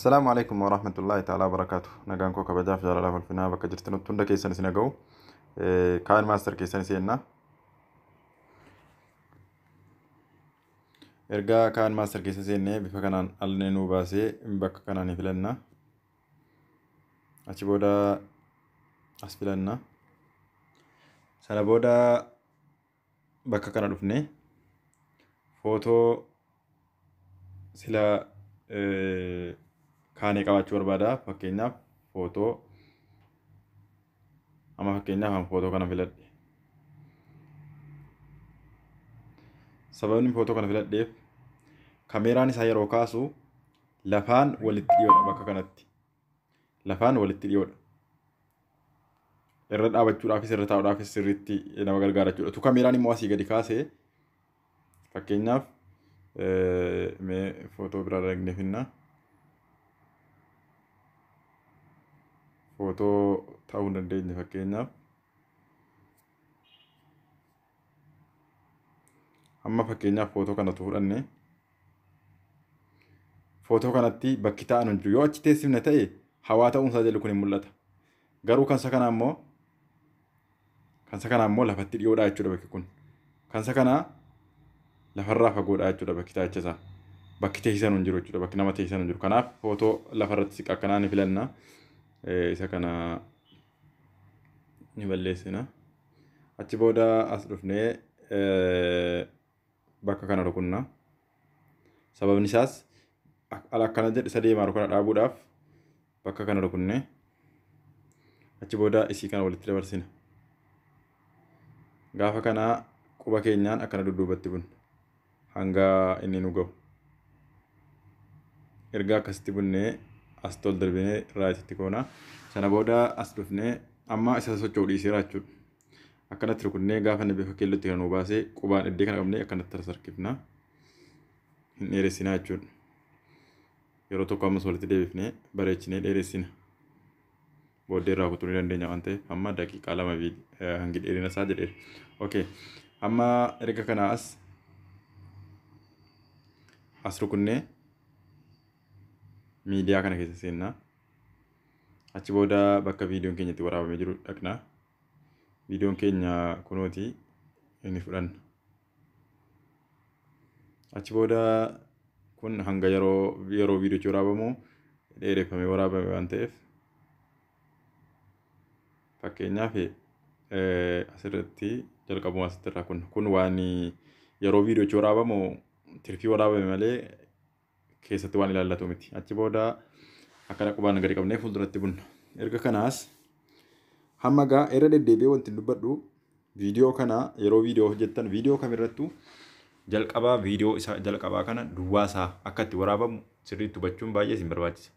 Assalaamu alaikum warahmatullahi ta'ala wabarakaatu. Nagaan koo kabajaaf jaalalaaf ulfinaa bakka jirtanitti hunda keessan isin dhaga'u. KineMaster keessan seenna. Ergaa KineMaster keessa seennee bifa kanaan alnee nuu baasee bakka kanaan ni filanna. Achi booda as filanna. Sana booda bakka kana dhufnee footoo sila kaanee qabaachuu barbaada. Fakkeenyaaf footoo amma fakkeenyaaf an footoo kana filadhe. Sababni footoo kana filadheef kameeraan isaa yeroo kaasu lafaan walitti dhiyoodha bakka kanatti. Lafaan walitti dhiyoodha. Irra dhaabachuudhaafis irra taa'uudhaafis sirriitti nama gargaara jechuudha. Utuu kameeraan immoo asii gadi kaasee fakkeenyaaf mee footoo biraa dhaqnee finna. Footoo ta'uu hin dandeenye fakkeenyaaf. Amma fakkeenyaaf footoo kanatu fudhanne. Footoo kanatti bakki taa'an hin jiru. Yoo achi teessifne ta'e hawaa ta'uun isaa jalli kun hin mul'ata. Garuu kan isa kanaa immoo lafatti dhiyoodha jechuudha bakki kun. Kan isa kanaa lafarraa fagoodha jechuudha bakki taa'icha isaa. Bakki teessisan hin jiru jechuudha. Bakki nama teessisan hin jiru. Kanaaf footoo lafarratti siqa akkanaa ni filanna. Isa kana ni balleessina. Achi booda as dhufnee bakka kana rukunna. Sababni isaas akkana jedhe isa deemaa kana dhaabuudhaaf bakka kana rukunnee achi booda isii kana walitti dabarsina. Gaafa kana quba keenyaan akkana dudduubatti bunna hanga inni nu gahu. Erga akkasitti bunnee as tol darbinee raayititti goona. Sana booda as dhufnee amma isa socho'u dhiiseera jechuudha. Akkanatti rukunnee gaafa inni bifa keellootti kan nu baasee qubaan iddoo kana qabnee akkanatti harkifna. Hin dheeressinaa jechuudha. Yeroo tokko ammas walitti deebifnee bareechinee dheeressina. Booddee irraa kutuu ni dandeenya waan ta'eef amma daqiiqaa 2 hangi dheerina isaa jedheera. Okay. Amma erga kanaa as rukunnee miidiyaa kana keessa seenna. Achi booda bakka viidiyoon keenya itti waraabamee jiru dhaqna. Viidiyoon keenya kunooti inni fudhanna. Achi booda kun hanga yeroo viidiyochi waraabamu dheereffamee waraabame waan ta'eef fakkeenyaaf asirratti jalqabuma asitti irraa kun waan yeroo viidiyochi waraabamu tirfii waraabame malee keessatti waan ilaallatu miti. Achi booda akkana qubaan gadi qabnee fuulduratti bunna. Erga kanaas hamma gaa irra deddeebi'ee wanti dubbadhu viidiyoo kana yeroo viidiyoo hojjettan viidiyoo kamirrattuu jalqabaa viidiyoo isa jalqabaa kana duwwaa isaa akka itti waraabamu sirriitti hubachuun baay'ee isin barbaachisa.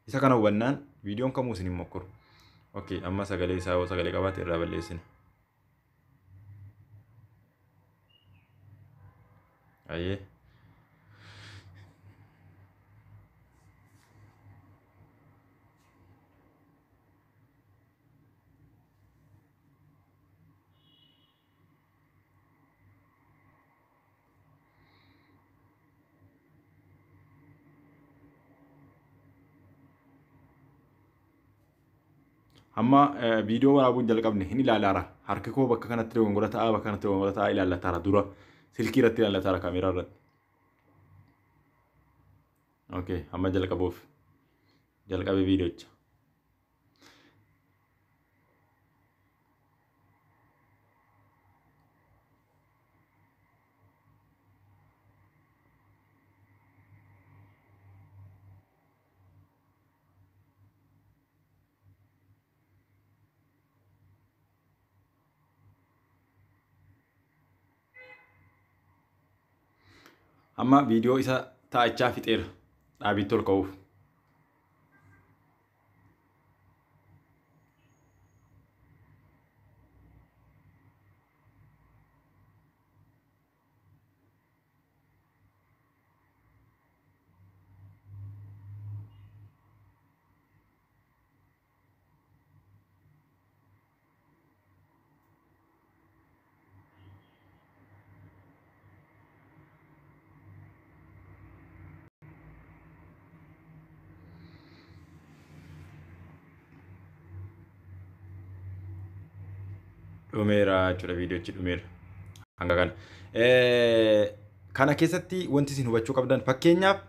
Isa kana hubannaan viidiyoon kamuu isin hin mokkoru. Okay, amma sagalee isaa yoo sagalee qabaate irraa balleessina. Ayyee. Amma viidiyoo waraabuun jalqabne hin ilaalaara. Harki koo bakka kanatti dogongora ta'a, bakka kanatti dogongora ta'a ilaallataara dura. Silkii irratti ilaallataara kaameeraa irratti. Okay, amma jalqabuuf. Jalqabe viidiyocha. Amma viidiyoo isa taa'ichaa fixeera dhaabiitti ol ka'uuf. Dhumeera jechuudha, viidiyoochi dhumeera. Hanga kana. Kana keessatti wanti isin hubachuu qabdan, fakkeenyaaf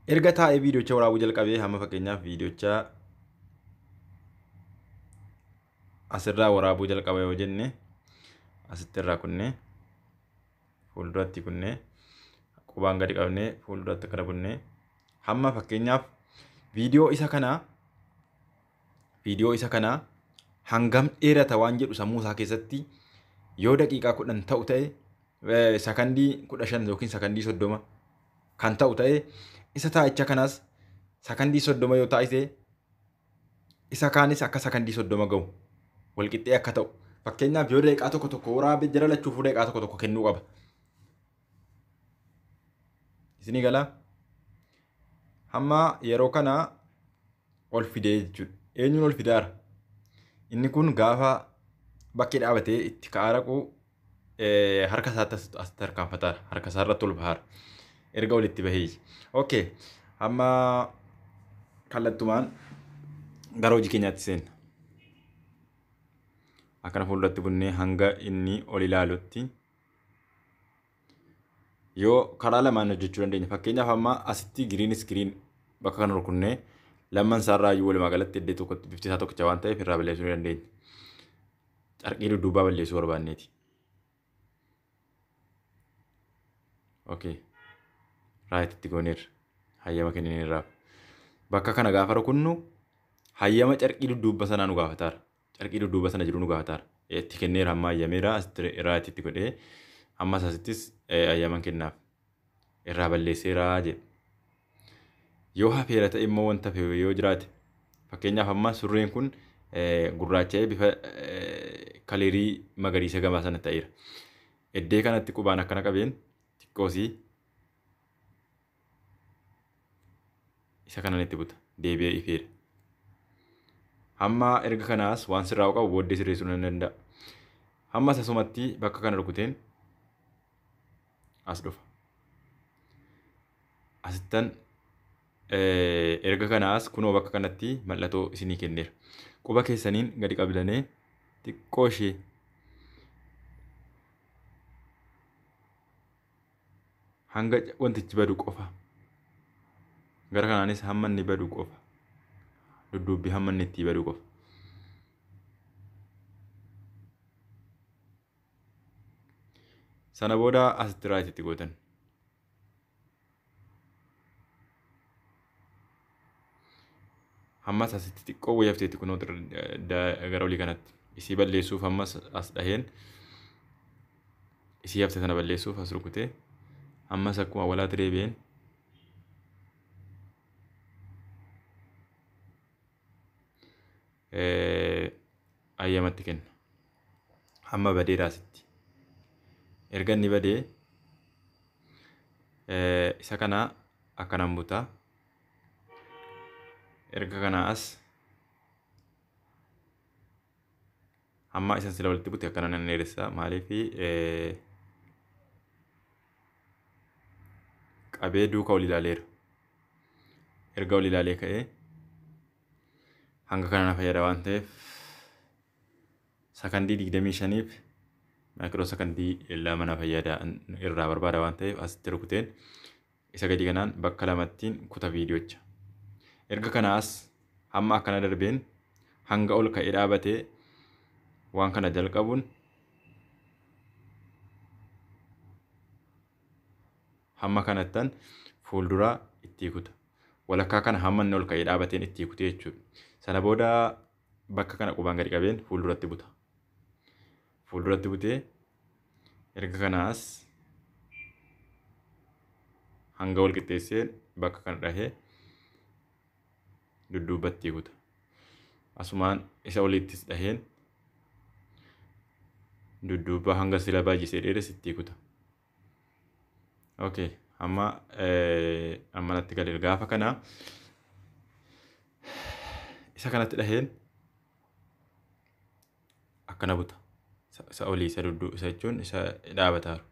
erga taa'ee viidiyoocha waraabuu jalqabee hamma fakkeenyaaf viidiyoocha asirraa waraabuu jalqaba yoo jenne, asitti irraa kunnee fuulduratti kunnee qubaan gadi qabnee fuulduratti akkana kunnee hamma fakkeenyaaf viidiyoo isa kanaa hangam dheerata waan jedhu sammuu isaa keessatti yoo daqiiqaa 10 ta'u ta'e, sakandii 15 yookiin sakandii 30 kan ta'u ta'e, isa taa'icha kanas sakandii 30 yoo taa'ise, isa kaanis akka sakandii 30 ga'u walqixxee akka ta'u, fakkeenyaaf yoo daqiiqaa tokko tokko waraabee jara lachuufuu daqiiqaa tokko tokko kennuu qaba. Isinii galaa? Hamma yeroo kana ol fidee jechuudha. Eenyuun ol fidaara? Inni kun gaafa bakkee dhaabatee itti ka'aa raqu harka isaatti asitti tarkaanfataara. Harka isaa irratti ol bahaara. Erga olitti bahee. Okay. Hamma kallattumaan gara hojii keenyaatti seenna. Akkana fuulduratti bunnee hanga inni ol ilaalutti yoo karaa lamaan hojjechuu dandeenya. Fakkeenyaaf amma asitti green screen bakka kana rukunnee lamman isaarraa iyyuu walumaa galatti iddoo tokkotti bifti isaa tokkicha waan ta'eef irraa balleessuu ni dandeenya. Carqii dudduubaa balleessuu barbaanneeti. Okay. Right itti gooneerra. Hayyama kennineerraaf. Bakka kana gaafa rukunnu hayyama carqii dudduuba sanaa nu gaafataara. Carqii dudduuba sana jiru nu gaafataara. Itti kenneera, amma hayyameera, asitti right itti godhee ammas asittis hayyaman kennaaf. Irraa balleesseera jedhe. Yoo hafeera ta'e immoo, wanta hafe yoo jiraate, fakkeenyaaf amma surreen kun gurraacha'ee bifa kaleerii magariisa gamaa sana ta'eera. Iddee kanatti qubaan akkana qabeen xiqqoosii isa kanan itti buta, deebi'ee ifeera. Hamma erga kanaas waan sirraa'u qabu booddee sirreessuu nan danda'a. Hammas asumatti bakka kana rukuteen as dhufa. Asittan erga kanaas kunoo bakka kanatti mallattoo isinii kenneera. Quba keessaniin gadi qabdanii xiqqoo ishee hanga wantichi badu qofa. Gara kanaanis hamma inni badu qofa. Dudduubbi hamma inni itti badu qofa. Sana booda asitti right itti gootan. Ammas asitti xiqqoo wayii hafteetti kunoo gara olii kanatti. Isii balleessuuf ammas as dhaheen isii hafte sana balleessuuf as rukutee ammas akkuma awwalaatti deebi'een hayyamatti kenna. Hamma badeera asitti. Erga inni badee isa kana akkanan butaa. Erga kana as hamma isan sila walitti bute akkana nan dheeressa, maaliif qabee duuka ol ilaaleera. Erga ol ilaalee ka'ee hanga kana na fayyada waan ta'eef sakandii 25f maayikiroo sakandii 2 na fayyada irraa barbaada waan ta'eef asitti rukuteen isa gadi kanaan bakka lamattiin kuta viidiyoocha. Erga kanaas hamma akkana darbeen hanga ol ka'ee dhaabatee waan kana jalqabuun hamma kanattan fuulduraa itti kuta. Walakkaa kana hamma inni ol ka'ee dhaabateen itti kutee jechuudha. Sana booda bakka kana qubaan gadi qabeen fuulduratti buta. Fuulduratti butee erga kanaas hanga wal qixxeesseen bakka kana dhahee dudduubatti kuta. Asumaan isa olittis dhaheen dudduuba hanga sila baay'isee dheeres itti kuta. Okay, amma amma natti galeera. Gaafa kana isa kanatti dhaheen akkana buta. Isa olii isa dudduu isa jechuun isa dhaabataaru.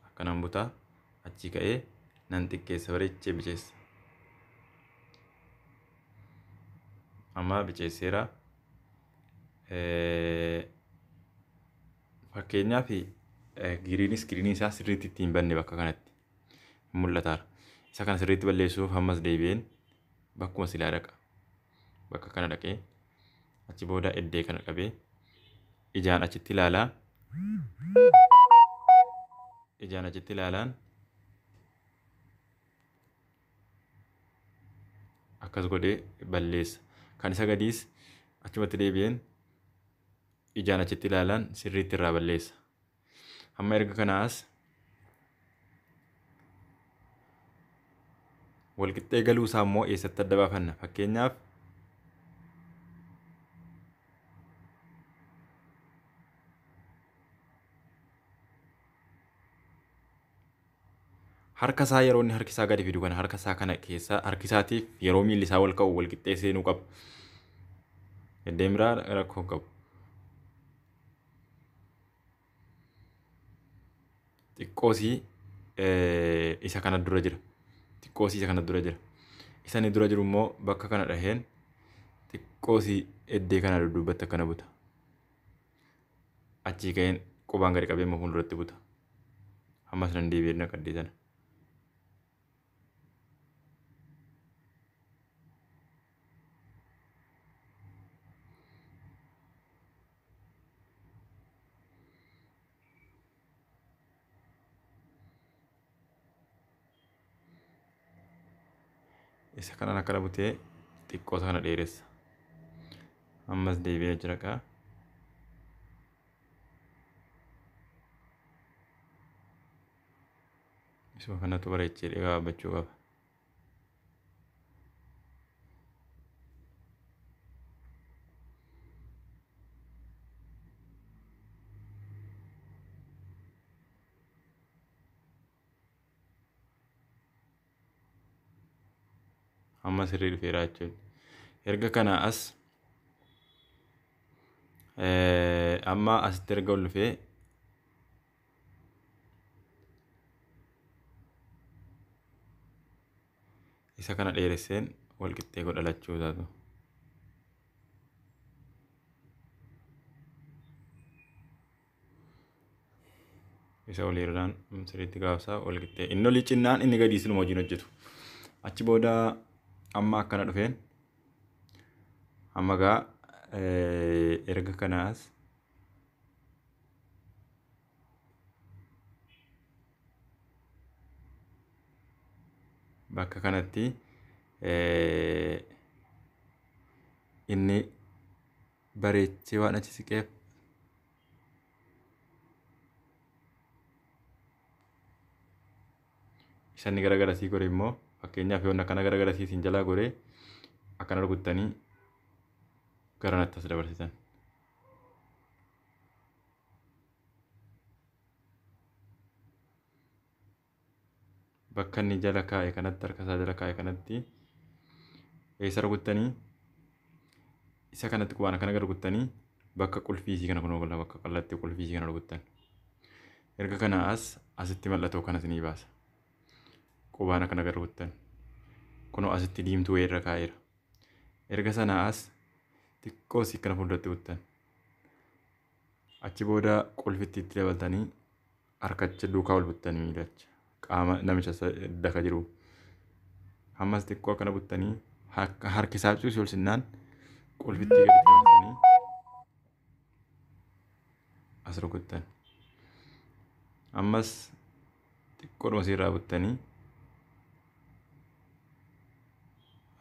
Akkanan butaa, achii ka'ee nan xiqqeessa, bareechee bicheessa. Amma bicheesseera. Fakkeenyaaf green screenii isaa sirriitti ittiin banne bakka kanatti mul'ataara. Isa kana sirriitti balleessuuf ammas deebi'een bakkuma silaa dhaqa. Bakka kana dhaqee achi booda eddee kana qabee ijaan achitti ilaalaa. Ijaan achitti ilaalaan akkas godhee balleessa. Kan isa gadiis achumatti deebi'een ijaan achitti ilaalaan sirriitti irraa balleessa. Amma erga kanaas walqixxee galuu isaa immoo eessatti adda baafanna? Fakkeenyaaf harka isaa yeroo inni harki isaa gadi fidu kana harka isaa kana keessa harki isaatiif yeroo miilli isaa wal ka'u walqixxee seenuu qaba. Eddeen biraa rakkoo hin qabu. Xiqqoosii isa kana dura jira. Xiqqoosii isa kana dura jira. Isa inni dura jiru immoo bakka kana dhaheen xiqqoosii eddee kana dudduubatti akkana buta. Achii ka'een qubaan gadi qabee immoo fuulduratti buta. Ammas nan deebi'ee naqaddee sana. Isa kanaan akkana butee xiqqoo isa kana dheeressa. Ammas deebi'ee achi dhaqaa. Isuma kanatu bareechee dhaabbachuu qaba. Amma sirrii dhufeera jechuudha. Erga kana as amma asitti erga ol dhufee isa kana dheeresseen wal qixxee godha lachuu isaatu. Isa oliirraan sirriitti gaafsaa wal qixxee. Inni olii cinnaan inni gadii sinuma wajjin hojjetu. Achi booda amma akkana dhufeen amma gaa erga kanaas bakka kanatti inni bareechee waan achi siqeef isa inni gara garasii gore immoo fakkeenyaaf yoon akkana gara garasii isin jalaa gore akkana rukuttanii garanatti as dabarsitan. Bakka inni jala kaa'e kanatti harka isaa jala kaa'e kanatti eessa rukuttanii isa kanatti qubaan akkana gara rukuttanii bakka qulfii isii kana kunoo bakka kallattii qulfii isii kana rukuttan. Erga kana as asitti mallattoo kana isinii baasa. Qubaan akkana gara rukuttan. Kunoo asitti diimtuu wayii irra kaa'eera. Erga sana as xiqqoo isii kana fuulduratti buttan. Achi booda qulfitti itti dabaltanii harkacha duukaa ol buttanii miilacha qaama namicha daka jiru. Ammas xiqqoo akkana buttanii harki isaa cuusi ol sinnaan qulfitti gadi dabaltanii as rukuttan. Ammas xiqqoodhuma isiirraa buttanii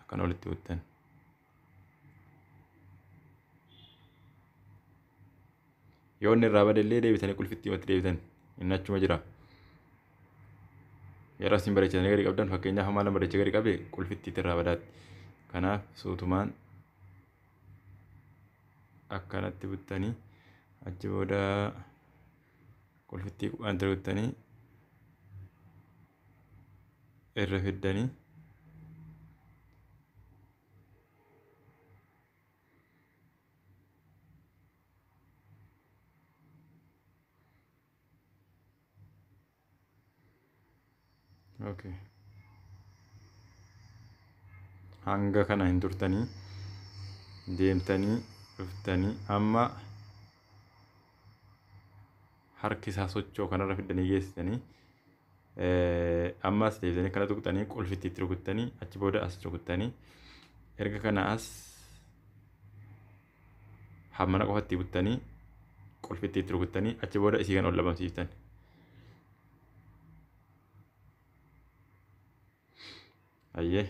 akkana olitti buttan. Yoo inni irraa bade illee deebitanii qulfitti himatti deebitan inni achuma jira. Yeroo isin bareechatanii gadi qabdan fakkeenyaaf hamma lama bareechee gadi qabe qulfitti irraa badaatti. Kanaaf suutumaan akkanatti buttanii achi booda qulfittii wanta buttanii irra fiddanii okay. Hanga kana hin turtanii deemtanii Dhuftanii amma harki isaa socho'u kanarra fiddanii geessitanii, ammas deebitanii kana tuqxanii, qulfitti itti rukuttanii, achi booda as rukuttanii, erga kana as hammana qofatti buttanii, qulfitti itti rukuttanii, achi booda isii kan ol dhabamsiiftan. Ayyee.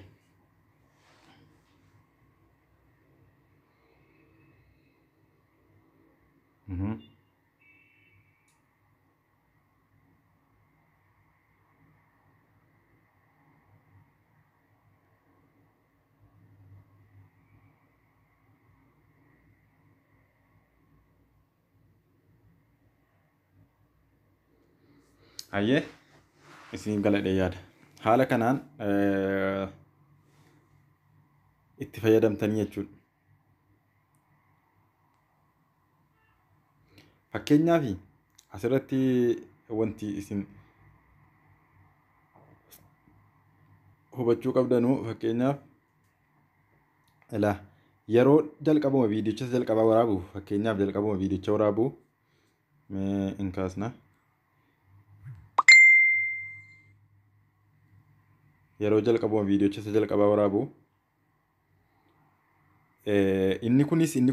Ayyee, isiniif galadhee yaada. Haala kanaan itti fayyadamtanii jechuudha. Fakkeenyaaf asirratti wanti isin hubachuu qabdanu, fakkeenyaaf ilaa yeroo jalqabuma viidiyocha jalqabaa waraabu, fakkeenyaaf jalqabuma viidiyocha waraabu mee hin kaasna. Yeroo jalqabuma viidiyocha isa jalqabaa waraabu inni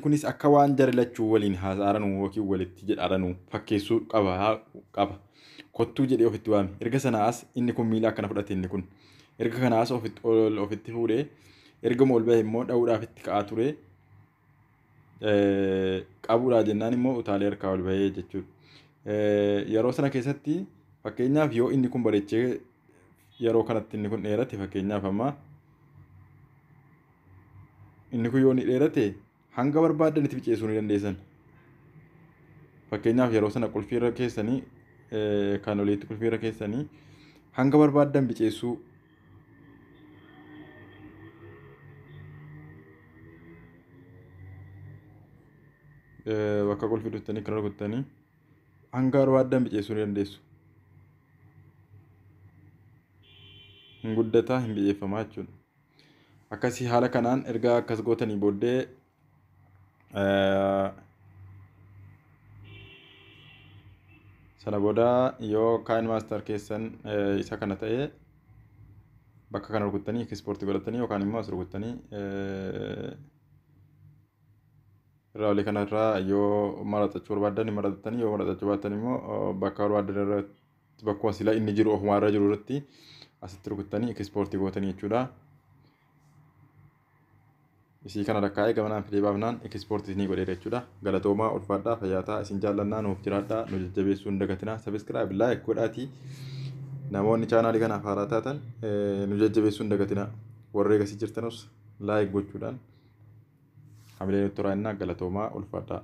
kunis akka waan jara lachuu waliin haasa'aranuu yookiin walitti jedharanuu fakkeessuu qaba. Kottuu jedhee ofitti waame. Erga sanaa as inni kun miila akkana fudhate, inni kun. Erga kanaa as ofitti ol ofitti fuudhee, ergama ol bahe immoo dha'uudhaaf itti ka'aa ture. Qabuudhaa jennaan immoo utaalee harkaa ol bahee jechuudha. Yeroo sana keessatti fakkeenyaaf yoo inni kun bareechee yeroo kanatti inni kun dheerate, fakkeenyaaf amma inni kun yoo inni dheerate, hanga barbaadanitti ficeessuu ni dandeessan. Fakkeenyaaf yeroo sana qulfii irra keessanii, kan oliitti qulfii irra keessanii hanga barbaaddan biceessuu. Bakka qulfii dhuftanii kana rukuttanii hanga barbaaddan biceessuu ni dandeessu. Hin guddataa, hin biceeffamaa jechuudha. Akkasii haala kanaan erga akkas gootanii booddee, sana booda yoo KineMaster keessan isa kana ta'e, bakka kana rukuttanii export godhatanii yookaan immoo as rukuttanii irraa olii kanarraa yoo maraxachuu barbaaddan maraxattanii, yoo maraxachuu baattan immoo bakka barbaaddan irratti, bakkuma sila inni jiru ofumaa irra jiru irratti asitti rukuttanii export gootanii jechuudha. Isii kana lakkaa'ee gamanaan fidee baafnaan export isinii godheera jechuudha. Galatoomaa, ulfaadhaa, fayyaataa, isin jaallannaa, nuuf jiraadhaa, nu jajjabeessuu hin dagatinaa. Subscribe, like godhaatii namoonni chaanaalii kanaaf haaraa taatan nu jajjabeessuu hin dagatinaa. Warri eegasii jirtanus like gochuudhaan hamilee nutti horaa, galatoomaa, ulfaadhaa.